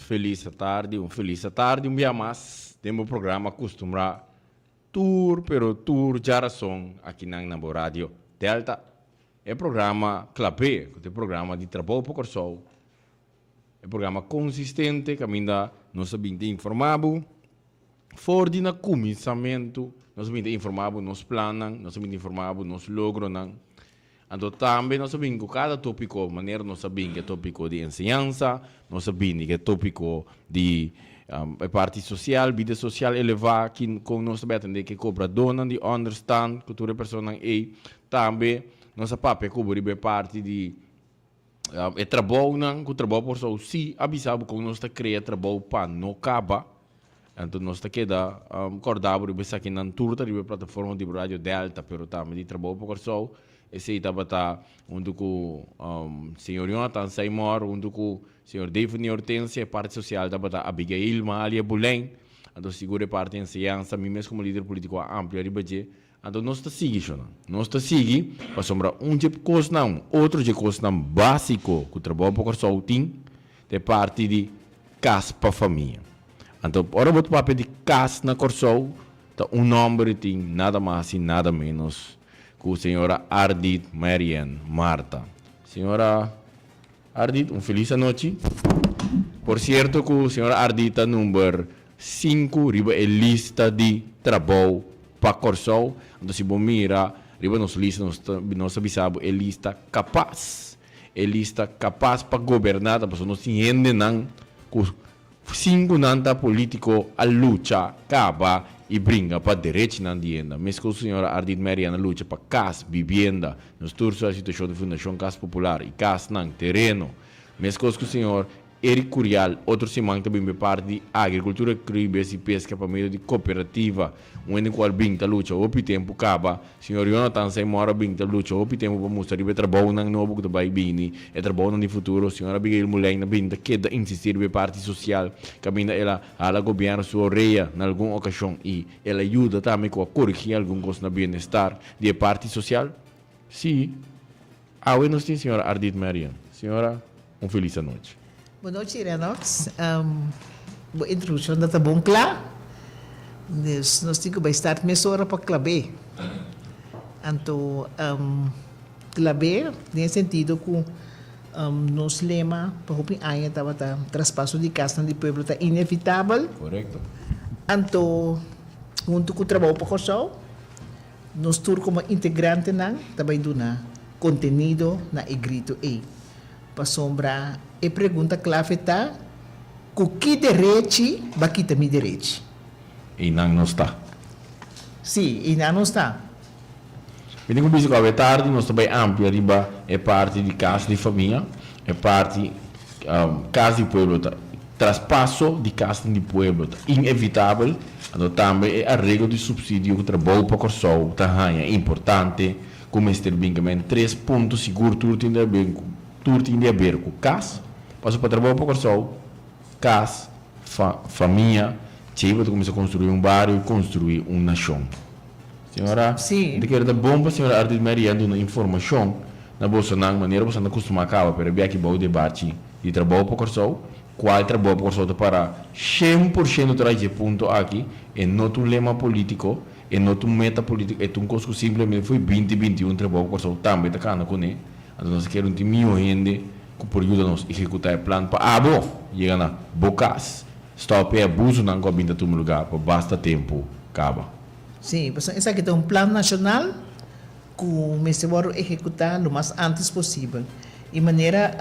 Felis atardi, un felis atardi un bia mas den bo programa Kustumbrá tur pero tur djarason akinan na bo radio Delta. E programa Klab'é ku ta e programa di Trabou pa Kòrsou, e programa konsistente kaminda nos ta bin ta informá bo for di na kuminsamentu, nos ta bin ta informá bo nos plannan, nos ta bin ta informá bo nos logronan. Anto tambe nos a bin ku kada topiko, manera nos a bin ku e topiko di enseñansa, nos a bini ku e topiko di e parti sosial, bida sosial elevá, kin kon nos ta bai atendé ku e kobradónan di ònderstant, ku tur e personanan ei. Tambe nos a papia ku bo riba e parti di e trabounan, ku Trabou por Sou sí a bisa bo kon nos ta krea trabou pa no kaba. Anto nos ta keda kòrda bo riba esakinan tur ta riba e plataforma di Radio Delta, pero tambe di Trabou pa Kòrsou. Esei tabata huntu ku señor Jonathan Seymour, huntu ku señor Daphne Hortensia, e parti sosial tabata Abigail Mahalia Boulijn. Anto sigur e parti enseñansa, mi mes komo lider polítiko a amplia riba dje. Anto nos ta sigui, shonnan. Nos ta sigui pasobra un dje kosnan, otro dje kosnan básiko ku Trabou pa Kòrsou tin, ta e parti di kas pa famia. Anto ora bo ta papia di kas na Kòrsou, ta un nòmber di tin nada mas i nada ménos ku señora Ardit Marianne Martha. Señora Ardit, un felis anochi. Por sierto ku señora Ardit ta number Sinku riba e lista di trabou pa Kòrsou. Anto si bo mira riba nos lista nos ta nos ta bisa bo e lista kapas. E lista kapas pa goberná ta pasobra nos tin hendenan ku sin ku nan ta polítiko a lucha kaba i bringa pa derechinan di hende. Meskos señora Ardit Merian a lucha pa kas, bibienda. Nos tur sa e situashon di Fundashon Kas Popular i kasnan, tereno. Meskos ku señor Eric Curial, otro siman ta bin be parti di Agricultura, Cribes y Pesca pa medio di cooperativa, un hende cual bin ta lucha hopi tempo caba. Señor Jonathan Seymour a bin ta lucha hopi tempo pa mustra riba e trabounan nobo cu ta bay bini, e trabounan di futuro. Señor Abigail Mulijn a bin ta keda insisti riba e parti social, caminda el a hala gobierno su orea na algun ocasion y el a yuda tambe cu a corigi algun cos na bienestar di e parti social. Sí, awe nos tin señora Ardit Marian. Señora, un felis anochi. Bon nochi Renox. Bo introduccion ta ta bon cla. Dus nos tin cu bay start mesora pa clab'é. Anto clab'é den e sentido cu nos lema pa hopi aña tabata traspaso di casnan di pueblo ta inevitabel. Correcto. Anto hunto cu Trabou pa Corsou Nos tur komo integrantenan ta bai duna kontenido na e gritu ei. Pasobra e pregunta klave ta, Ku ki derechi ba kita mi derechi? Einan nos ta. Sí, einan nos ta. Mi tin ku bisa ku awe tardi nos ta bai amplia riba e parti di kas di famia, e parti kas di pueblo ta Traspaso di kasnan di pueblo ta inevitabel, anto tambe e areglo di supsidio ku Trabou pa Kòrsou ta haña importante ku mester bin kemen tres punto sigur tur tin di haber ku tur tin di haber ku kas, pasobra pa Trabou pa Kòrsou kas, fa, famia, djei bo ta kuminsá konstruí un bario i konstruí un nashon. Señora, Sí. mi ta kere ta bon pa señora Ardit Maria duna informashon na bosonan manera boso ta kustumá kaba pero e biaha aki bou debachi di Trabou pa Kòrsou, kual Trabou pa Kòrsou ta para 100% tras di e punto aki, e no ta un lema polítiko, e no ta un meta polítiko, e ta un kos ku simplemente fo'i 2021 Trabou pa Kòrsou tambe ta kana kuné, anto nos ta kere un tin mihó hende ku por yuda nos ehekutá e plan pa abo yega na bo kas, stòp e abusonan ku a bin ta tuma lugá pa basta tempu kaba. Sí, pasobra esaki ta un plan nashonal ku mester wòrdu ehekutá lo mas antes posibel. I manera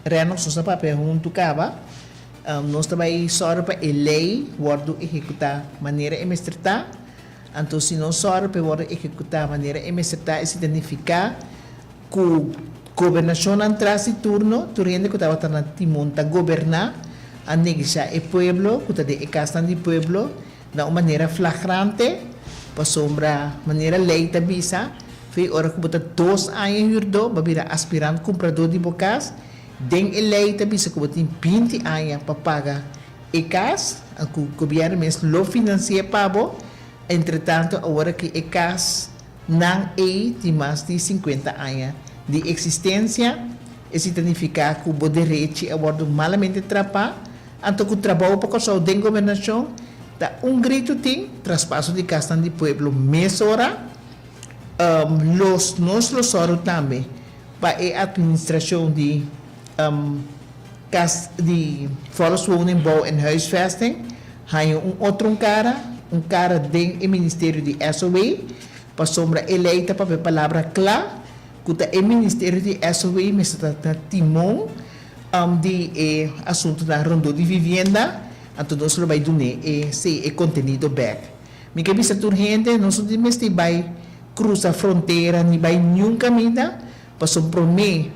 Rennox nos a papia huntu kaba, nos ta bai sòru pa e lei wòrdu ehekutá manera e mester ta. Anto si nos sòru pa e wòrdu ehekutá manera e mester ta, esei ta nifiká ku gobernashonnan tras di turno, tur hende ku tabata na timon ta goberná, a neglishá e pueblo ku ta den e kasnan di pueblo, Na un manera flagrante, pasobra manera ley ta bisa, fe ora cu bo ta dos aña huurdó, bo a bira aspirant cumpradó di bo cas, den e ley ta bisa cu bo tin 20 aña pa paga e cas, cu gobierno mes lo financi'e pa bo, entretanto awor aki e cas nan ey tin mas di 50 aña di existencia, esey ta nifica cu bo derechi a wordo malamente trapa. Anto ku Trabou pa Kòrsou den gobernashon ta un gritu tin, traspaso di kasnan di pueblo mesora. Los nos lo sòru tambe pa e atministrashon di kas di Volkswoningbouw en Huisvesting haña un otro un kara, un kara den e ministerio di SOW, pasobra e lei ta papia palabra kla ku ta e ministerio di SOW mester ta na timon di e asuntunan rondó di vivienda, anto nos lo bai dun'é e sí e kontenido bèk. Mi ke bisa tur hende, nos no tin mester bai krusa frontera ni bai niun kaminda, pasobra promé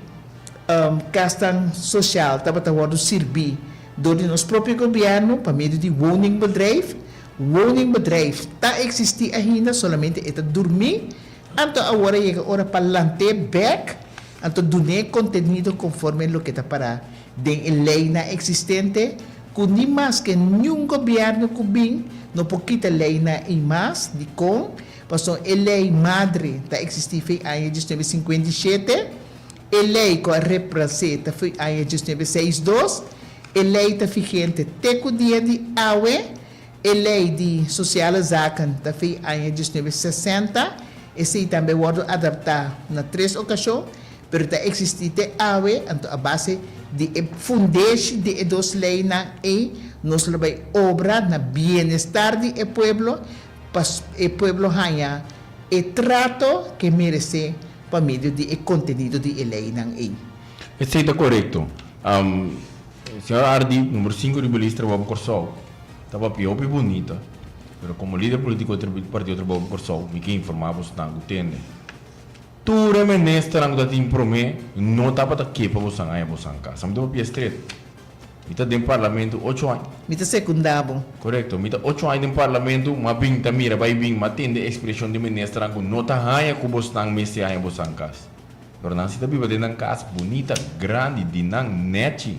kasnan sosial tabata wòrdu sirbí dor di nos propio gobièrnu pa medio di woningbedrijf. Woningbedrijf ta eksistí ainda, solamente e ta durmí. Anto awor a yega ora pa lant'é bèk, anto dun'é kontenido konforme loke ta pará den e leinan eksistente, ku ni maske niun gobièrnu ku bin no por kita leinan ei mas. Dikon? Pasobra e lei madre ta eksistí fei aña 1957, e lei ku a repras'é ta fei aña 1962, e lei ta vigente te ku dia di awe. E lei di Sociale Zaken ta fei aña 1960, esei tambe wòrdu adaptá na tres okashon, pero ta eksistí te awe, anto a base di e fundeshi di e dos leinan ei nos lo bai obra na bienestar di e pueblo pa e pueblo haña e trato ke meresé pa medio di e kontenido di e leinan ei. Esei ta korekto. Señor Ardy, number sinku riba lista Trabou pa Kòrsou, ta papia hopi bunita, pero komo lider politiko di Partido Trabou pa Kòrsou mi ke informá bosnan ku tende tur e ministernan ku ta tin promé no tabata ke pa bosan haña bosan kas. Mi ta papia stret. Mi ta den parlamento ocho aña. Mi ta sekundá bo. Korekto. Mi ta ocho aña den parlamento, m'a bin ta mira bai bin, m'a tende ekspreshon di ministernan ku no ta haña ku bosnan mester haña bosan kas. Pero nan si ta biba den nan kas bunita, grandi, di nan nechi.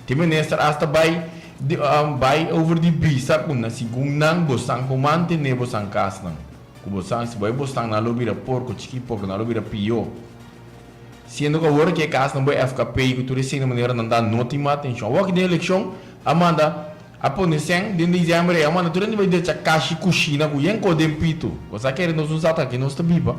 Tin minister asta bai di bai over di bisa ku nan segun nan bosan por mantene bosan kasnan. Ku bosan si bai bosan nan lo bira porko chiki porko nan lo bira pio. Siendo ku awor ki e kasnan bo FKP ku tur esei na manera nan ta no tin mas atenshon. Awor ki den elekshon a manda a pone sèn den diciember ei a manda tur hende bai drecha kashi kushina ku yen ko den pito. Bo sa kere nos un sata aki nos ta biba.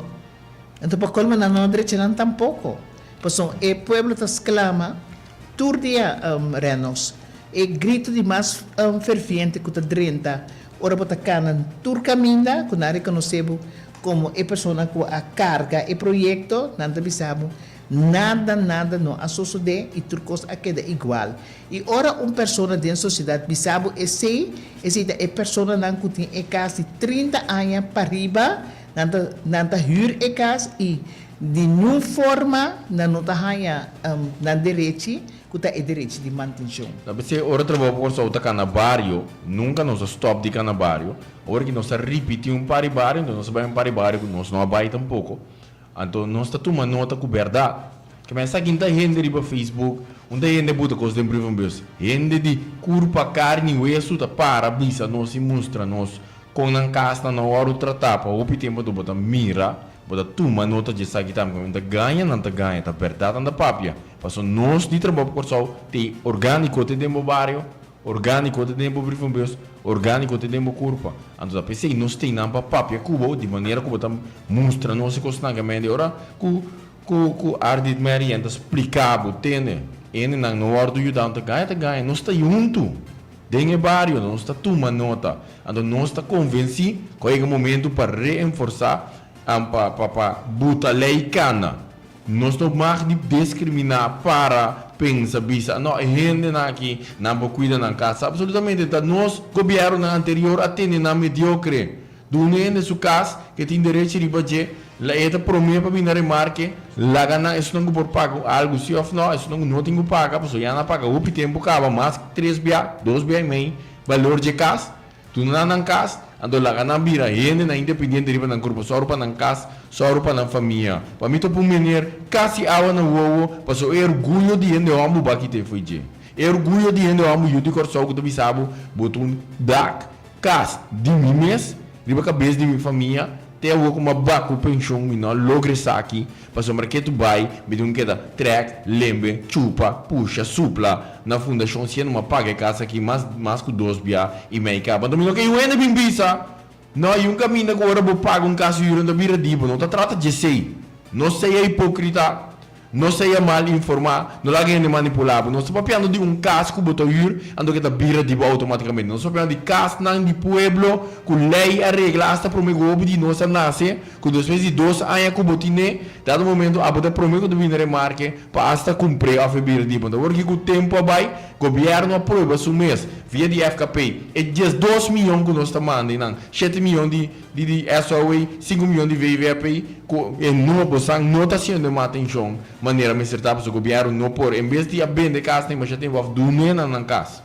Anto pa colmo nan no drecha nan tampoco, pasobra e pueblo ta sclama tur dia, Renos. E grito di mas ferviente cu ta drenta ora bo ta cana tur caminda cu nan reconoce bo como e persona cu a carga e proyecto, nan ta bisa bo, nada, nada no a sosode y tur cos a keda igual. Y ora un persona den sociedad bisa bo esey, esey ta e personanan cu tin e cas di 30 aña pariba, Nan ta nan ta hür e kas i di niun forma nan no ta haña nan derechi ku ta e derechi di mantenshon. Ta p'esei ora Trabou pa Kòrsou ta kana bario, nunka nos a stòp di kana bario. Ora ki nos a ripití un par di bario, enton nos a bai un par di bario ku nos no a bai tampoko. Anto nos ta tuma nota ku bèrdat. Ke men sa kin ta hende riba Facebook, un ta hende buta kos den brievenbus. Hende di kurpa, karni i wesu ta para bisa nos i mustra nos kon nan kasnan no wòrdu tratá pa hopi tempu. Anto bo ta mira, bo ta tuma nota dje esaki tambe. Ke men ta gaña, nan ta gaña. Ta bèrdat nan ta papia. Pasobra nos di Trabou pa Kòrsou te orgániko te den bo bario. Orgániko ta den bo brievenbus, orgániko ta den bo kurpa. Anto ta p'esei nos tin nan pa papia ku bo di manera ku bo ta mustra nos e kosnan ke mende ora ku ku ku Ardit Merien ta splika bo tende ene nan no wòrdu yuda anto gaña ta gaña nos ta huntu den e bario nos ta tuma nota anto nos ta konvensí ku a yega momentu pa reenforsá pa pa pa buta lei kana. Nos no mag di discriminá, para, pensa, bisa, no, e hendenan aki, nan por cuida nan casa. Absolutamente, ta nos gobiernonan anterior a tene nan mediocre. Duna hende su cas, ke tin derecho riba dje, la e ta prome pa bini na remarke, laga nan, esunnan cu por paga algo si of no, esunnan cu no tin cu paga, pasobra ya nan a paga hopi tempo caba, mas tres bia, dos bia y mei, balor dje cas. Duna nan nan kas, anto laga nan bira hendenan independiente riba nan kurpo. Sòru pa nan kas, sòru pa nan famia. Pa mi ta pun mener kasi awa na wowo, pasobra e orguyo di hende hòmber bo a kita e fo'i dje. E orguyo di hende hòmber yu di Kòrsou ku ta bisa bo, bo ta un dak, kas, di mi mes, riba kabes di mi famia. Te awor ku mi a bak ku penshon mi no a logra esaki pasobra ke tu bai mi tin ku keda trèk, lembe, chupa, pusha, supla na fundashon siendo mi a paga e kas aki mas mas ku dos bia i mei kaba. Anto mi no ke yu hende bin bisa no hay un kaminda ku ora bo paga un kas huur no ta bira di bo. No ta trata djesei. No sea hipokrita. No sea mal informá, no laga hende manipulá bo. Nos ta papiando di un kas ku bo ta hür, anto ke ta bira di bo outomátikamente. Nos ta papiando di kasnan di pueblo ku lei a regla asta promé ku hopi di nos a nase, ku despues di dos aña ku bo tin'é, dado momento abo ta promé ku ta bini remarke pa asta kumpr'é òf e bira di bo. Anto awor ki ku tempu a bai, gobièrnu a prueba su mes via di FKP e 12 miyon ku nos ta manda einan, shete miyon di di di SOA, sinku miyon di VVP, ku e no bo san no ta haciendo e matenshon manera mester ta pasobra gobierno no por en bes di a bende kasnan masha tempo of dune nan nan kas.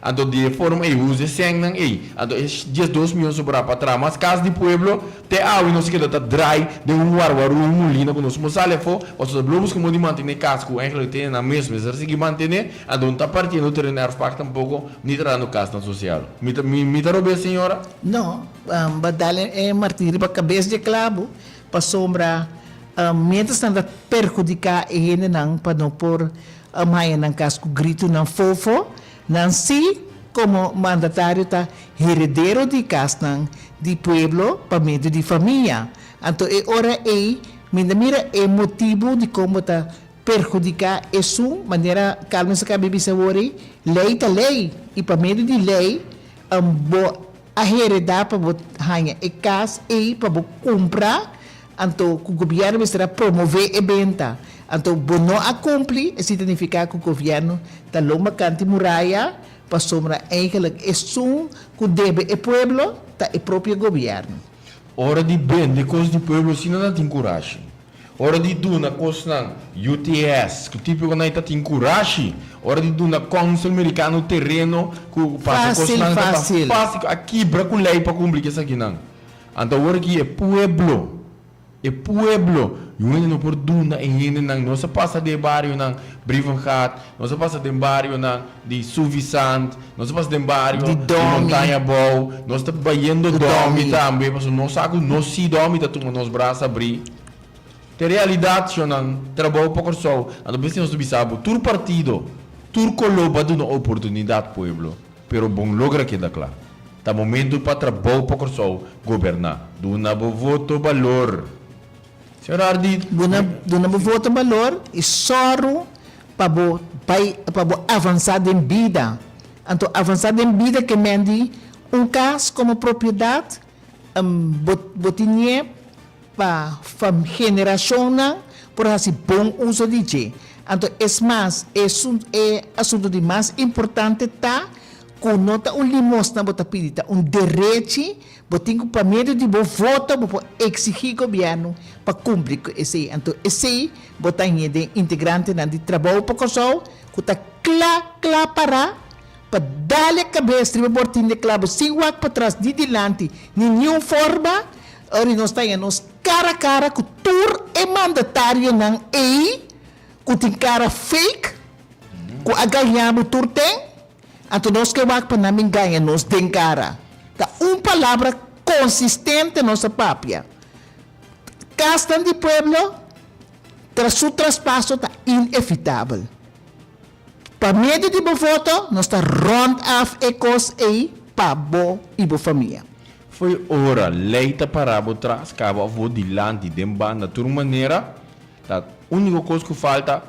Anto di e forma ei usa e sènnan ei anto e 12 miyon sobra pa traha mas kas di pueblo te awe nos keda ta drai den un warwaru un mulina ku nos por sali afó pasobra ta blo buska modo di mantene kas ku eigenlijk tene nan mes mester sigui mantene anto no ta partiendo tereno erfpacht tampoko ni trahando kasnan sosial. Mi ta mi ta robes señora? No, bo dal e martin riba kabes dje klabu Pasobra mientras nan ta perhudiká e hendenan pa no por haña nan kas ku gritunan fofo, nan sí komo mandatario ta heredero di kasnan di pueblo pa medio di famia. Anto e ora ei mi ta mira e motibu di kon bo ta perhudiká esun, manera Carmen sa kaba di bisa awor ei, lei ta lei i pa medio di lei bo a heredá pa bo haña e kas ei pa bo kumpra, anto ku gobièrnu mester a promové e benta. Anto bo no a kumpli, esei ta nifiká ku gobièrnu ta lomba kanti muraya pasobra eigenlijk esun ku debe e pueblo ta e propio gobièrnu. Ora di bende kos di pueblo asina nan tin kurashi. Ora di duna kosnan UTS ku tipiko nan ta tin kurashi. Ora di duna kònsel merikano tereno ku pasa Fásil, kosnan ta ta fásil. fásil a kibra ku lei pa kumpli ku esakinan. Anto awor aki e pueblo, e pueblo, yu hende no por duna e hendenan. Nos a pasa den e barionan Brievengat, nos a pasa den barionan di Suffisant, nos a pasa den bario Di di Domi. Montaña Abou, nos ta bayendo Di Domi Domi. tambe, pasobra nos sa ku nos si Domi ta tuma nos brasa abrí. Te realidat, shonnan, trabou pa Kòrsou. Anto bes nos ta bisa bo, tur partido, tur koló ba duna oportunidat pueblo, pero bon logra keda kla. Ta momento pa trabou pa Kòrsou goberná. Duna bo voto balor. Señor Hardy. Duna duna bo voto balor i sòru pa bo bai pa bo avansá den bida. Anto avansá den bida ke men di un kas komo propiedat, bo bo tinié. Pa fam generashonnan por hasi bon uso di dje. Anto es mas, e e asuntu di mas importante ta ku no ta un limosna bo ta pidi, ta un derechi bo tin ku pa medio di bo voto bo por eksigí gobièrnu pa kumpli ku esei. Anto esei bo ta hañ'é den integrantenan di Trabou pa Kòrsou ku ta kla kla pará pa dal e kabes riba bortin di klabo sin wak patras ni dilanti ni niun forma. Ora nos ta haña nos kara kara ku tur e mandatarionan ei ku tin kara fake, ku a gaña bo tur ten, anto nos ke wak pa nan bin gaña nos den kara. Ta un palabra konsistente nos a papia. Kasnan di pueblo tras su traspaso ta inevitabel. Pa medio di bo voto nos ta rond af e kos ei pa bo i bo famia. Fo'i ora lei ta pará bo tras, kaba òf bo dilanti, den banda, tur manera, ta úniko kos ku falta,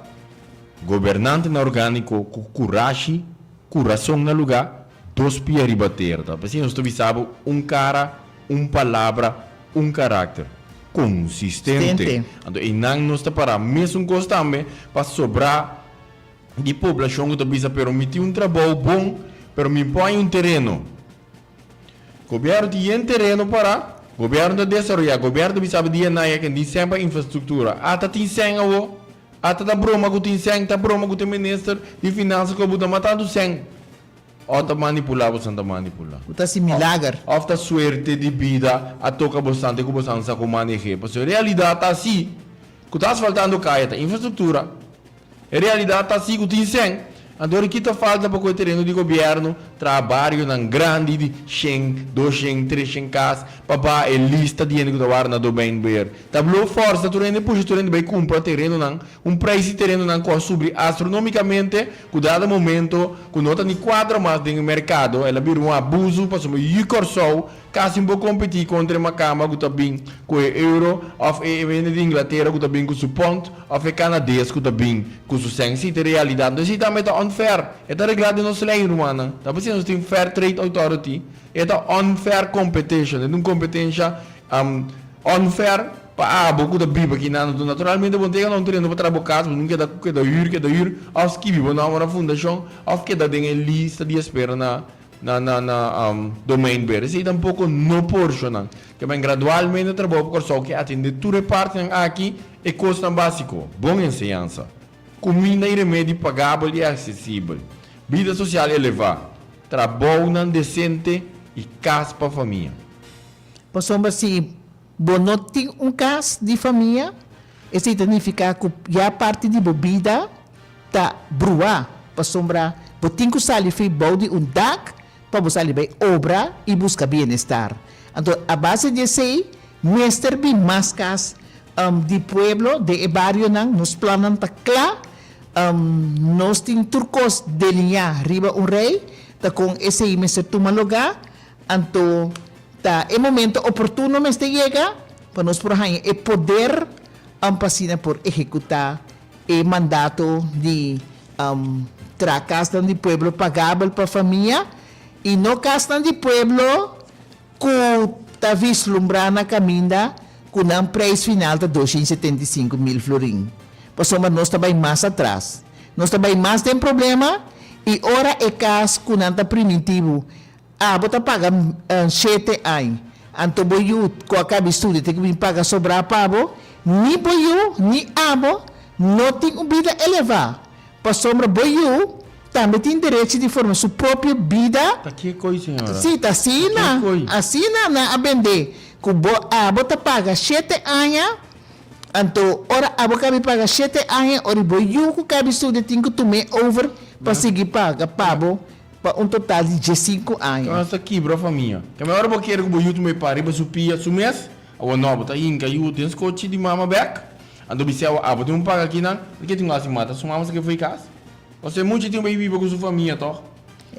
gobernantenan orgániko ku kurashi, kurason na lugá, dos pia riba tera. Ta p'esei nos ta bisa bo un kara, un palabra, un karakter. Konsistente. Anto einan nos ta pará mesun kos tambe pa sobrá di poblashon ku ta bisa pero mi tin un trabou bon, pero mi por haña un tereno. Gobierno tin yen tereno para, gobierno ta desaroya, gobierno ta bisa bo dia naya ken tin sèn pa infrastructura. Ata tin sèn awo, ata ta broma ku tin sèn, ta broma ku tin minister di finansa ku a buta ma tantu sèn. Òf ta manipula bosan ta manipula. Ku ta hasi milager. Òf ta suerte di bida a toka bosan te ku bosan sa ku maneh'é. Pasobra e realidat ta asi, ku ta asfaltando kaya ta infrastructura. E realidat ta asi ku tin sèn. Anto ora ki ta falta pa ku e tereno di gobièrnu traha barionan grandi di shen, doshen, treshen kas pa baha e lista di hende ku ta wara na Domeinbeheer. Ta blo fòrsa tur hende pusha tur hende bai kumpra terenonan, un preis di terenonan ku a subri astronomikamente ku dado momento ku no ta ni kuadra mas den e merkado, el a bira un abusu pasobra yu Kòrsou Kasi bo kompetí kontra e makamba ku ta bin ku e euro òf e hende di Inglatera ku ta bin ku su pònt òf e kanades ku ta bin ku su sèn. Sí, ta e realidat. Entonces esei tambe ta unfair. E ta reglá den nos lei, rumannan. Ta p'esei nos tin Fair Trade Authority. E ta unfair competition. E ta un kompetensha unfair pa abo ku ta biba akinan. Anto naturalmente bo no ta yega na un tereno pa traha bo kas, bo tin keda keda hür, keda hür òf skibi bo nòmber na fundashon òf keda den e lista di espera na Na na na Domeinbeheer. Esei tampoko no por shonan. Ke men gradualmente trabou pa Kòrsou ke atendé tur e partinan aki, e kosnan básiko, bon enseñansa, kuminda i remedi pagabel i aksesibel, bida sosial elevá, trabounan desente i kas pa famia. Pasobra si bo no tin un kas di famia, esei ta nifiká ku ya parti di bo bida ta bruá, pasobra bo tin ku sali fi bou di un dak pa bo sali bai obra i buska bienestar. Anto a base di esei mester bin mas kas di pueblo den e barionan, nos plannan ta kla, nos tin tur kos deliñá riba un rei ta kon esei mester tuma lugá. Anto ta e momento oportuno mester yega pa nos por haña e poder pa asina por ehekutá e mandato di traha kasnan di pueblo pagabel pa famia i no kasnan di pueblo ku ta vislumbrá na kaminda ku nan preis final ta 275,000 florin. Pasobra nos ta bai mas atras. Nos ta bai mas den problema i ora e kas ku nan ta primintibu Abo ta paga shete añ, anto bo yu ku a kabi studia tin ku bin paga sobrá pa bo. Ni bo yu ni abo no tin un bida elevá, pasobra bo yu tambe tin derechi di forma su propio bida. Ta ke koi, señora? Sí, ta asina, Ta ke koi? asina nan a bendé, ku bo abo ta paga shete aña, anto ora abo kabi paga shete aña, ora bo yu ku kabi studia tin ku tum'é over pa sigui paga pa bo. Pa un total di diesinku aña. Nos ta kibra famia. Keme ora bo kere ku bo yu tuma e pa riba su pia su mes, awor no, bo ta hinka yu den skochi di mama bek, anto bis'é awor abo tin un paga akinan, di ke tin ku hasi mata su mama sa ke foi kas? Pasobra e mucha tin bai biba ku su famia tòg.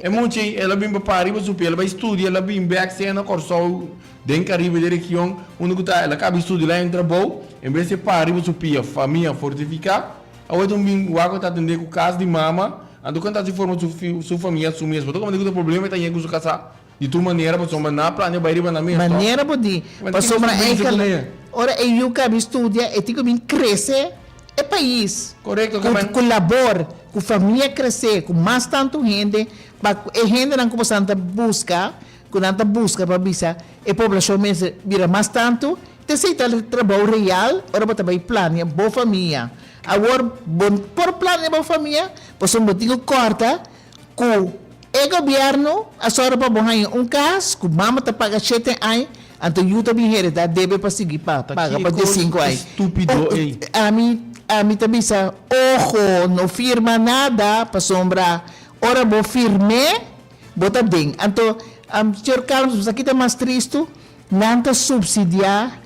E mucha ei, el a bin pa para riba su pia, el a bai studia, el a bin bek sea na Kòrsou, den Karibe, den region unda ku ta, el a kaba di studia, el a entra bou, en bes di e para riba su pia, famia fortifiká, Awor ta un bin wak ku ta atendé ku kas di mama, anto kan ta hasi forma su su famia su mes. Bo ta komprendé ku ta problema e ta ña ku su kasá di tur manera pasobra nan a plania bai riba nan mes tòg. Manera bo di, pasobra eikel ora e yu kabi studia e tin ku bin krese e pais. Korekto, Ku ku labor, ku famia krese, ku mas tantu hende, pa ku e hendenan ku boso ta buska, ku nan ta buska pa bisa e poblashon mester bira mas tantu, Ta esei ta trabou real ora bo ta bai plania bo famia. Awor bo por plania bo famia pasobra bo tin ku kòrta ku e gobièrnu a sòru pa bo haña un kas ku mama ta paga shete aña anto yu ta bin heredá debe pa sigui pa paga pa diesinku aña. Ami ami ta bisa oho no firma nada pasobra ora bo firm'é bo ta den. Anto señor Carlos bo sa kita mas tristu? Nan ta subsidiá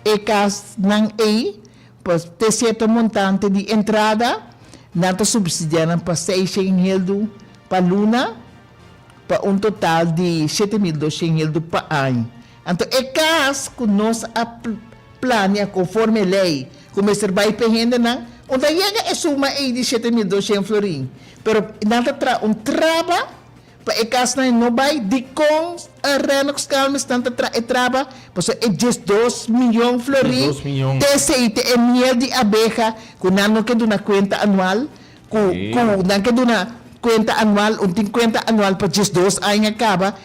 e kasnan ei pa te sierto montante di entrada. Nan ta subsidiá nan pa seishen heldu pa luna, pa un total di 7200 heldu pa aña. Anto e kas ku nos a plania konforme lei ku mester bai p'e hendenan, un ta yega e suma ei di 7200 florin. Pero nan ta traha un traba Pa e kasnan e no bai, dikon Rennox Calmes nan ta tra e traba? Pasobra e 12 miyon florin te esei te e miel di abeha ku nan no ke duna kuenta anual, ku ku nan ke duna kuenta anual, un tin kuenta anual pa 12 aña kaba,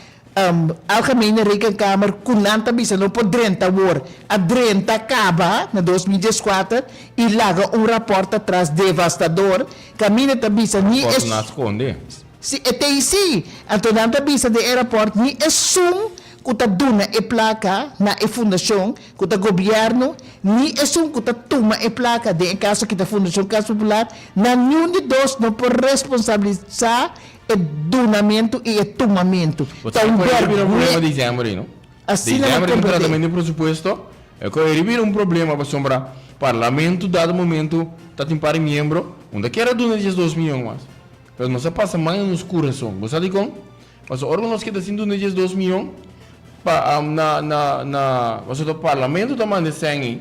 Algemene Rekenkamer ku nan ta bisa no por drenta awor, a drenta kaba na 2014 i laga un rapòrt atras devastador kaminda ta bisa ni e. Rapòrt na skonde. Si e ta ei si, anto nan ta bisa den e rapòrt ni esun ku. ku ta duna e plaka na e fundashon, ku ta gobièrnu, ni esun ku ta tuma e plaka, den e kaso aki ta Fundashon Kas Popular, na niun di dos no por responsabilisá e dunamentu i e tumamentu. Bo Ta sa un ku e bira un problema bèrgwe. desèmber ei, no? Asina nan Desèmber tin komprendé. tratamentu di presupuesto, e ku e bira un problema pasobra parlamento dado momento ta tin par di miembro, un ta kier a duna diesdos miyon mas. Pero nos a pasa man na nos kurason. Bo sa dikon? Pasobra ora ku nos keda sin duna diesdos miyon pa na na na pasobra parlamento ta manda e sèn ei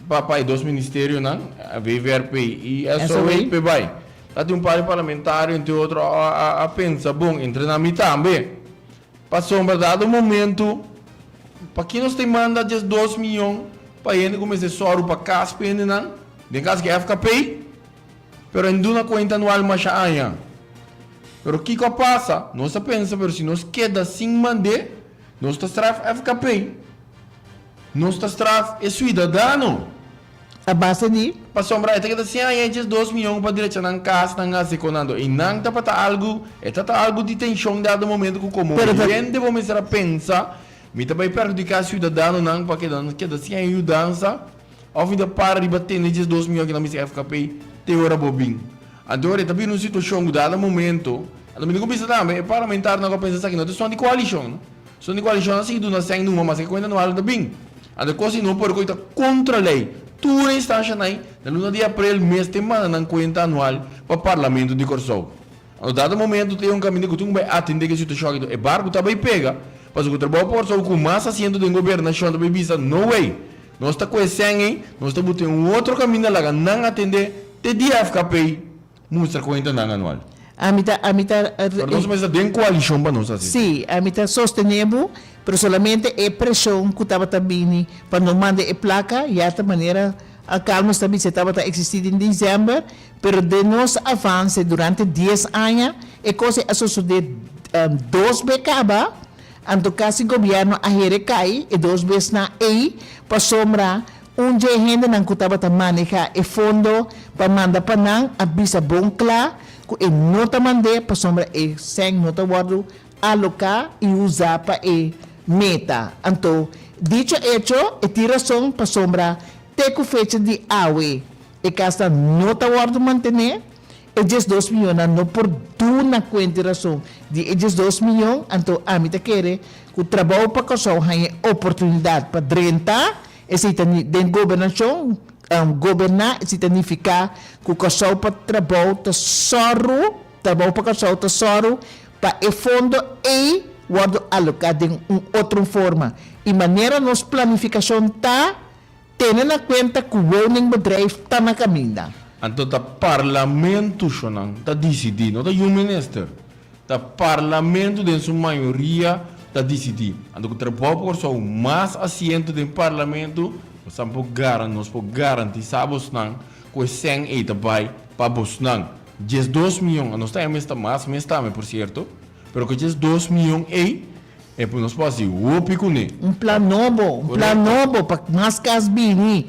pa pa e dos ministerionan, VVRP i SOA, p'e bai. Ta tin un par di parlamentario entre otro a a a pensa bon, entre nan mi tambe. Pasobra dado momento paki nos ta manda diesdos miyon pa hende ku mester sòru pa kas pa hendenan, den kas ku FKP? Pero en duna cuenta anual masha aña. Pero kico a pasa? Nos a pensa pero si nos keda sin mand'e, nos ta straf FKP. Nos ta straf e ciudadano. A base di? Pasobra e ta keda sin aña djes dos miyon pa drecha nan cas, nan haci con nan do. Y nan ta pata algo, e ta ta algo di tension dado momento cu como Pero ta. hende bo mester a pensa, mi ta bay perhudica ciudadanonan pa keda keda sin aña yudansa. Of mi ta para riba tende 12 miyon ki nan bisa FKP te ora bo bin. Anto ora e ta bira un situacion cu dado momento, anto mi tin cu bisa tambe e parlamentarionan cu a pensa esaki no ta son di coalicion no. Son di coalicion a sigui duna sèn numa mas e cuenta anual ta bin. Anto e cos di no por cu ta contra ley. Tur e instancianan na luna di april mester manda nan cuenta anual pa parlamento di Corsou. Anto dado momento tin un caminda cu tin cu bay atende cu e situacion aki. E barco ta bay pega pasobra cu trabao por Corsou cu mas asiento den gobernacion ta bay bisa no way. Nos ta ku e sèn ei, nos ta buta un otro kaminda laga nan atendé te dia FKP mustra kuentanan anual. Ami ta, ami ta. Pero nos mester ta den koalishon pa nos hasi esei. Sí, ami ta sostené bo, pero solamente e preshon ku tabata bini pa no manda e plaka, ya ta manera Carlos ta bisa e tabata eksistí den desèmber, pero den nos avanse durante dies aña e kos ei a sosodé dos be kaba. Anto kasi gobierno a here kai e dos besnan ei pasobra un dje hendenan ku tabata maneha e fondo pa manda pa nan a bisa bon kla ku e no ta mand'é pasobra e sèn no ta wòrdu aloká i usá pa e meta. Anto dicho echo e tin rason pasobra te ku fecha di awe e kasnan no ta wòrdu mantené. E 12 mionnan no por duna kuenta i rason di e 12 mion, anto ami ta kere ku Trabou pa Kòrsou haña e oportunidat pa drenta, esei ta den gobernashon, goberná, esei ta nifiká ku Kòrsou pa Trabou ta sòru, Trabou pa Kòrsou ta sòru pa e fondo ei wòrdu aloká den un otro forma. I manera nos planifikashon ta, Tene na kuenta ku woningbedrijf ta na kaminda. Anto ta parlamento shonan ta disidí, no ta yu minister. Ta parlamento den su mayoria ta disidí. Anto ku Trabou pa Kòrsou mas asiento den parlamento, bosan por garan, nos por garantisá bosnan ku e sèn ei ta bai pa bosnan. 12 mion, nos ta mester mas mes tambe por sierto, pero ku 12 mion ei, E por nos por hasi hopi kuné. Un plan nobo, un plan nobo pa mas kas bini,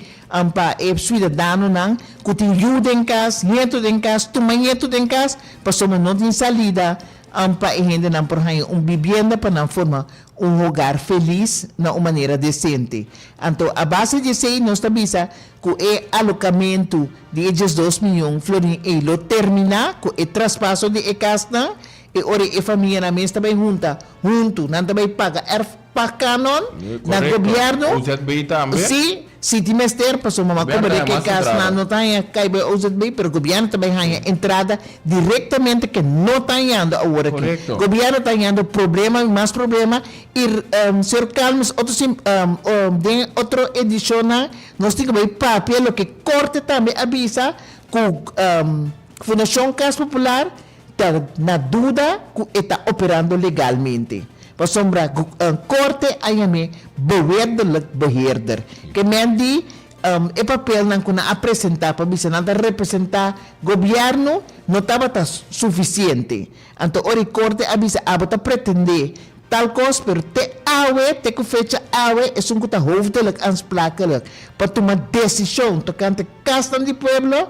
pa e suidadanonan ku tin yu den kas, nieto den kas, tuma nieto den kas, pasobra no tin salida pa e hendenan por haña un bibienda pa nan forma un hogar felis na un manera desente. Anto a base di esei nos ta bisa ku e alokamentu di e 12 miyon florin ei lo terminá ku e traspaso di e kasnan. E ora e famianan mes ta bai hunta huntu, nan ta bai paga erfpachkanon na gobièrnu. OZB tambe. Sí, si tin mester, pasobra mama Gobièrnu koba ta di haña ke mas kas entrada. nan no ta haña kai bai OZB, pero gobièrnu ta bai haña entrada direktamente ke no ta hañando awor aki. Korekto. Gobièrnu ta hañando problema i mas problema i señor Calmes otro sim den otro edishonnan nos tin ku bai papia loke korte tambe a bisa ku Fundashon Kas Popular Ta na duda ku e ta operando legalmente, pasobra korte a yam'é beweerdelijk beheerder. Ke men di e papelnan ku nan a presentá pa bisa nan ta representá gobièrnu no tabata sufisiente. Anto ora e korte a bisa abo ta pretendé tal kos pero te awe, te ku fecha awe esun ku ta hoofdelijk aansprakelijk pa tuma desishon tokante kasnan di pueblo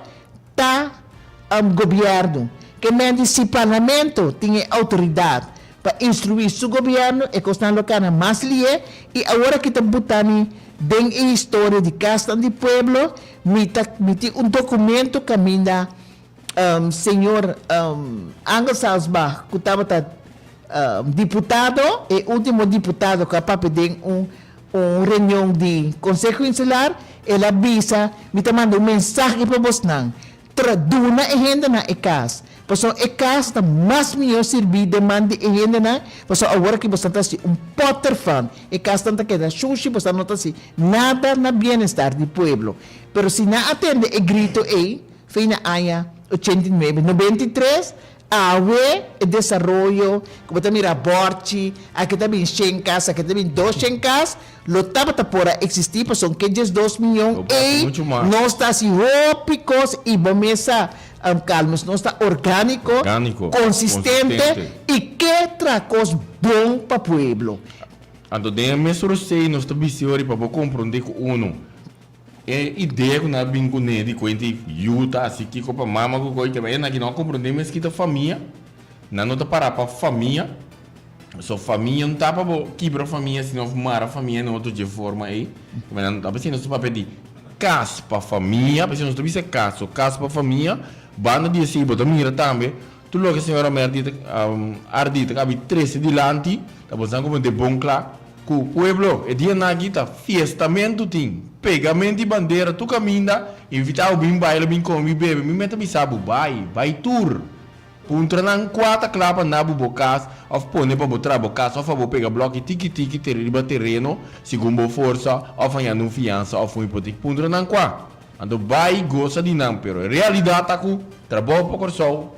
Ta gobièrnu. Ke men di si parlamento tin e outoridat pa instruí su gobièrnu, e kosnan lo kana mas lié i awor aki ta buta mi den e historia di kasnan di pueblo, mi ta mi tin un dokumento kaminda señor Angel Salsbach ku tabata diputado, e último diputado ku a papia den un un reunion di Konseho Insular, el a bisa, mi ta manda un mensahe pa bosnan, Tra duna e hendenan e kas, pasobra e kas ta mas mihó sirbí den man di e hendenan, pasobra awor aki boso ta hasi un pòter fan, e kasnan ta keda shushi, boso no ta hasi nada na bienestar di pueblo. Pero si nan a tende e grito ei, fin na aña 89, 93, Awe e desaroyo ku bo ta mira bòrchi, aki ta bin shen kas, aki ta bin dos shen kas, lo tabata por a eksistí pasobra ke 12 mion ei nos ta hasi hopi kos i bo mes sa Calmes nos ta orgániko, konsistente i ke traha kos bon pa pueblo. Anto den e mes rosei nos ta bisti ori pa bo komprondé ku unu. E idea ku nan a bin kuné di kuenta i yu ta hasi kiko pa mama ku koi kema e nan ki no a komprondé mes kita famia. Nan no ta pará pa famia. So famia no ta pa bo kibra famia sino of mara famia na otro dje forma ei. Kema nan ta bisa nos ta papia di kas pa famia, pasobra nos ta bisa kas, so kas pa famia. Banda di esei bo ta mira tambe tur loke señora Merdita Ardita a bin trese dilanti ta bo san komo de bon kla. Ku pueblo, e dianan aki ta fiestamentu tin, pegamento di bandera tur kaminda, invitá bo bin baila, bin kome, bin bebe, mi mester bisa bo bai, bai tur. Puntra nan kua ta kla pa na bo bo kas òf pone pa bo traha bo kas òf pa bo pega blòki tiki tiki te riba tereno segun bo forsa òf hañando un fiansa òf un hipotek. Puntra nan kua. Anto bai gosa di nan, pero e realidat ta ku trabou pa Kòrsou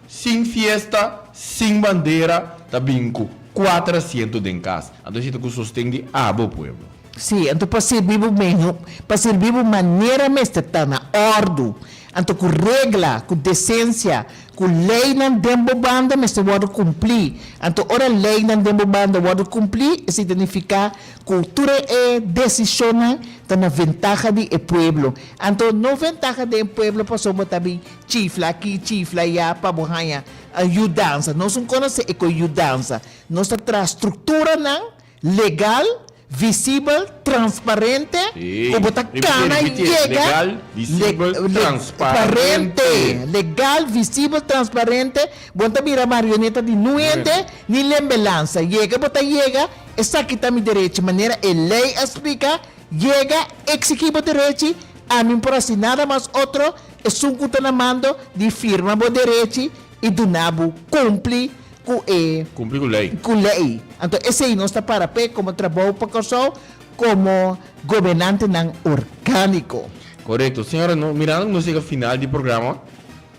Sin fiesta, sin bandera, ta bin ku kuater asiento den kas. Anto esei ta ku sosten di abo, pueblo. Sí, anto pa sirbi bo meho, pa sirbi bo manera mester ta na òrdu. Anto ku regla, ku desensia, ku leinan den bo banda mester wòrdu kumplí. Anto ora leinan den bo banda wòrdu kumplí, esei ta nifiká ku tur e desishonnan ta na ventaha di e pueblo. Anto no ventaha den e pueblo pasobra bo ta bin Chifla aki, chifla ayá pa bo haña yudansa. Nos un konosé e ku yudansa. Nos ta traha strukturanan legal, visibel, transparente ku bo ta kana yega. Legal, visibel, transparente. Legal, visibel, transparente. Bo no ta bira marioneta di nun hende ni lembelansa. Yega bo ta yega, esaki ta mi derechi. Manera e lei a splika, yega, eksigí bo derechi. Ami por hasi nada mas otro Esun ku ta na mando di firma bo derechi i duna bo kumpli ku e. Kumpli ku lei. Ku lei. Anto esei nos ta para p'e komo trabou pa Kòrsou komo gobernantenan orgániko. Korekto. Señora, no, mirando ku nos yega final di programa,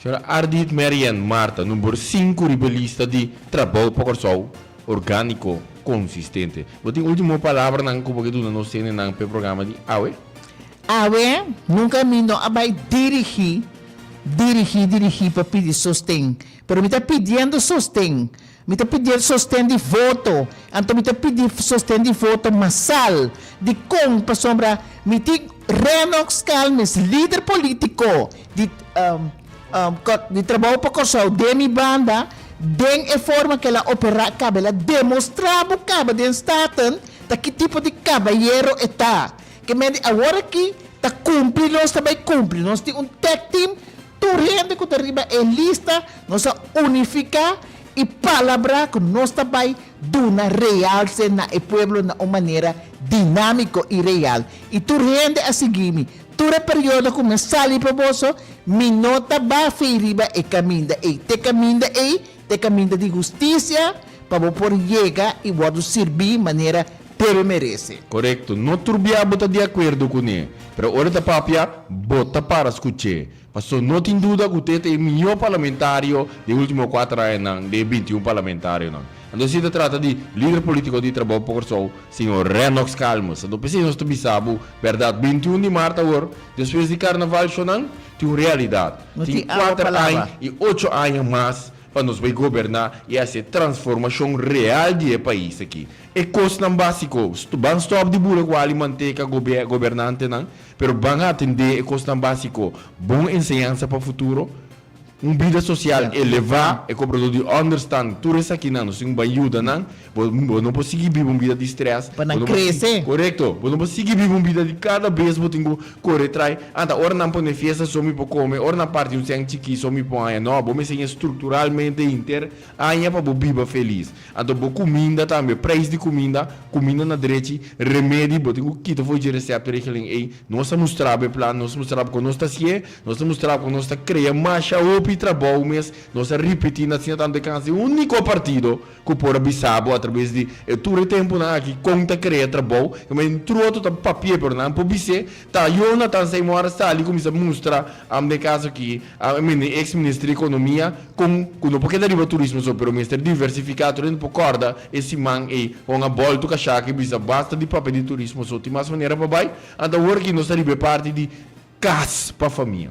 señora Ardit Marianne Martha, number sinku riba e lista di trabou pa Kòrsou orgániko konsistente. Bo tin último palabranan ku bo ke duna nos hendenan p'e programa di awe? Awe, nunka mi no a bai dirigí, dirigí, dirigí pa pidi sosten. Pero mi ta pidiendo sosten. Mi ta pidiendo sosten di voto. Anto mi ta pidi sosten di voto masal. Dikon? Pasobra mi tin Rennox Calmes, lider polítiko di di Trabou pa Kòrsou den mi banda, den e forma ku el a operá kaba, el a demostrá bo kaba den Staten ta ki tipo di kabayero e ta. Ke men di awor aki ta kumpli nos ta bai kumpli. Nos tin un tag team, tur hende ku ta riba e lista nos a unifiká i palabrá ku nos ta bai duna realse na e pueblo na un manera dinámiko i real. I tur hende a sigui mi. Tur e periodo ku mi a sali pa boso, mi no ta bafei riba e kaminda ei. Te kaminda ei ta e kaminda di hustisia pa bo por yega i wòrdu sirbí manera Debe merece. Korekto, no tur bia bo ta di akuerdo kuné, pero ora ta papia, bo ta para skuch'é. Paso no tin duda ku te ta e mihó parlamentario den ultimo kuater añanan den e 21 parlamentarionan. Anto si ta trata di lider politiko di Trabou pa Kòrsou, señor Rennox Calmes. Anto p'esei nos ta bisa bo bèrdat, 21 di mart awor, despues di karnaval shownan, tin un realidat. No Tin tin awa kuater pa laba. aña i ocho aña mas pa nos bai goberná i hasi e transformashon real di e pais aki. E kosnan básiko, ban stòp di bula ku ali manteka gobernantenan, pero ban atendé e kosnan básiko, bon enseñansa pa futuro. Un bida sosial elevá, e kobradó di ònderstan tur esakinan, nos tin ku bai yuda nan. Bo bo no por sigui biba un bida di strès. Pa nan Bo no por sigui, krese. korekto. Bo no por sigui biba un bida di kada bes bo tin ku kore trai. Anta ora nan pone fiesta so mi por kome, ora nan parti un sèn chikí so mi por haña. No, bo mester haña strukturalmente henter aña pa bo biba felis. Anto bo kuminda tambe, preis di kuminda, kuminda na drechi, remedi, bo tin ku kita for dje receptregeling ei. Nos a mustra bo e plan, nos a mustra bo kon nos ta hasié. Nos ta mustra ku nos ta krea masha hopi trabou mes. Nos a ripití na asina tantu e kansa e úniko partido ku por a bisa bo atraves di e tur e tempunan aki kon ta krea trabou. Kamba entro otro ta papi'é pero nan por bis'é. Ta Jonathan Seymour a sali kuminsá mustra am den kaso aki a mene eks minister di ekonomia kon ku no por keda riba turismo so pero mester diversifiká tur hende por kòrda e siman ei kon a bòltu kashaka i bisa basta di papia di turismo so tin mas manera pa bai. Anto awor aki nos ta riba e parti di Kas pa famia.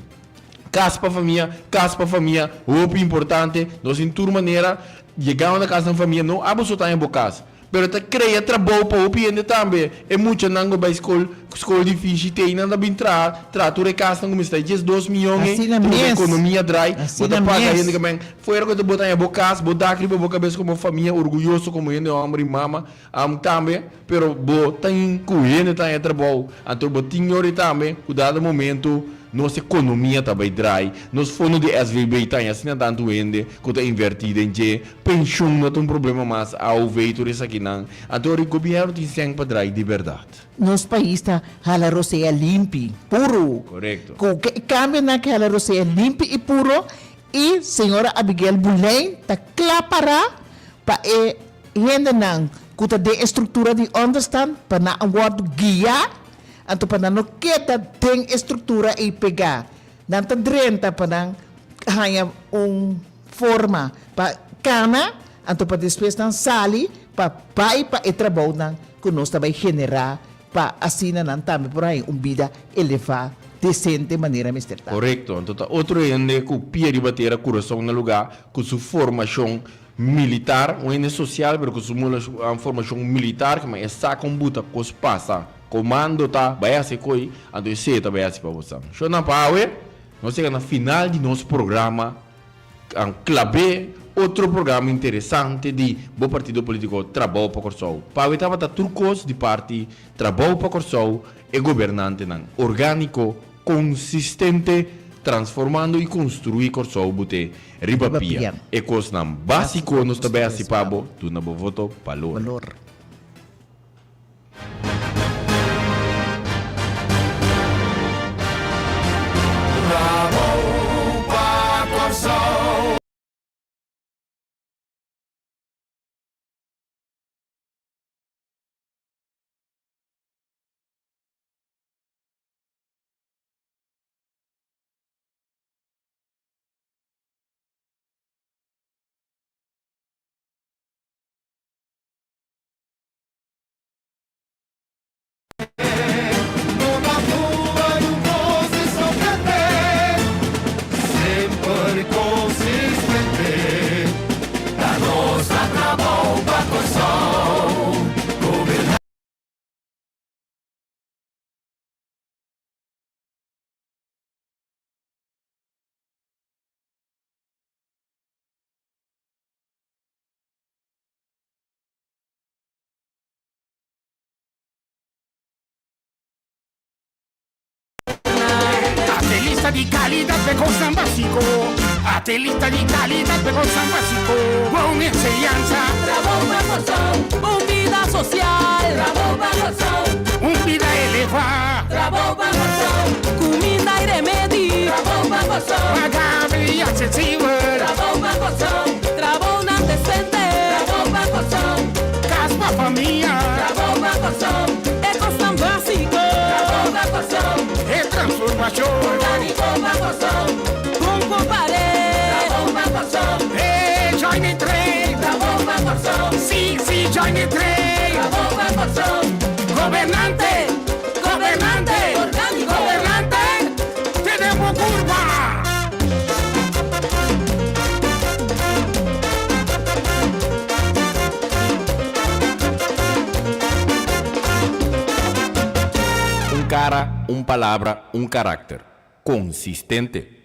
Kas pa famia, kas pa famia, hopi importante, nos tin tur manera yegando na kas nan famia, no abo so ta en bo kas, pero ta krea trabou pa hopi hende tambe, e muchanan ku bai skol, skol di fishi te nan ta bin traha, traha tur e kasnan ku mester ta 12 miyon ei, Asina tur bo mes. ekonomia drai, bo Asina ta paga mes. hende ku men, fuera ku ta bo ta haña bo kas, bo dak riba bo kabes komo famia orguyoso komo hende hòmber i mama, Am tambe, pero bo ta in ku hende ta haña trabou, anto bo tin yori tambe ku dado momento nos ekonomia ta bai drai, nos fondo di SVB ta haña asina tantu hende ku ta invertí den dje, penshun no ta un problema mas, aov tur esakinan, anto ori gobièrnu tin sèn pa drai di bèrdat. Nos pais ta hala rosea limpi, puru. Korekto. Ku e kambionan ke hala rosea limpi i puro i señora Abigail Boelijn ta kla pará pa e Hendenan ku ta den e struktura di ònderstan pa nan a wòrdu guiá, anto pa nan no keda den e struktura ei pegá. Nan ta drenta pa nan haña un forma pa kana, anto pa despues nan sali pa bai pa e trabounan ku nos ta bai generá pa asina nan tambe por haña un bida elevá, desente manera mester ta. Korekto. Anto ta otro hende ku pia riba tera, kurason na lugá, ku su formashon Militar, un hende social pero cu su formacion militar kema e sa con buta cos pasa. Comando ta bay haci coy, anto esey ta bay haci pa bo sa. Shownan pa awe, nos yega na final di nos programa Clabe, otro programa interesante di bo partido politico Trabou pa Corsou. Pa awe tabata tur cos di parti Trabou pa Corsou, e gobernantenan organico, consistente, transformando y construi Corsou bute Riba pia. E kosnan básiko nos ta bai hasi pa bo, duna bo voto balor. Trabou pa Kòrsou. Atelista di kalidat pe kosnan básiko Atelista di kalidat pe kosnan básiko Bon enseñansa Trabou pa Kòrsou Un bida sosial Trabou pa Kòrsou Un bida elevá Trabou pa Kòrsou Kuminda i remedi Trabou pa Kòrsou Pagabel i aksesibel Trabou pa Kòrsou Trabounan desente Trabou pa Kòrsou Kas pa famia Trabou pa Kòrsou E kosnan básiko Trabou pa Kòrsou E transformashon Orgániko pa Kòrsou Kon kompar'é Trabou pa Kòrsou E join the train Trabou pa Kòrsou Si, si, join the train Trabou pa Kòrsou Gobernante Gobernante Orgániko Gobernante Tene bo kurpa! Un kara, un palabra, un karakter. Konsistente.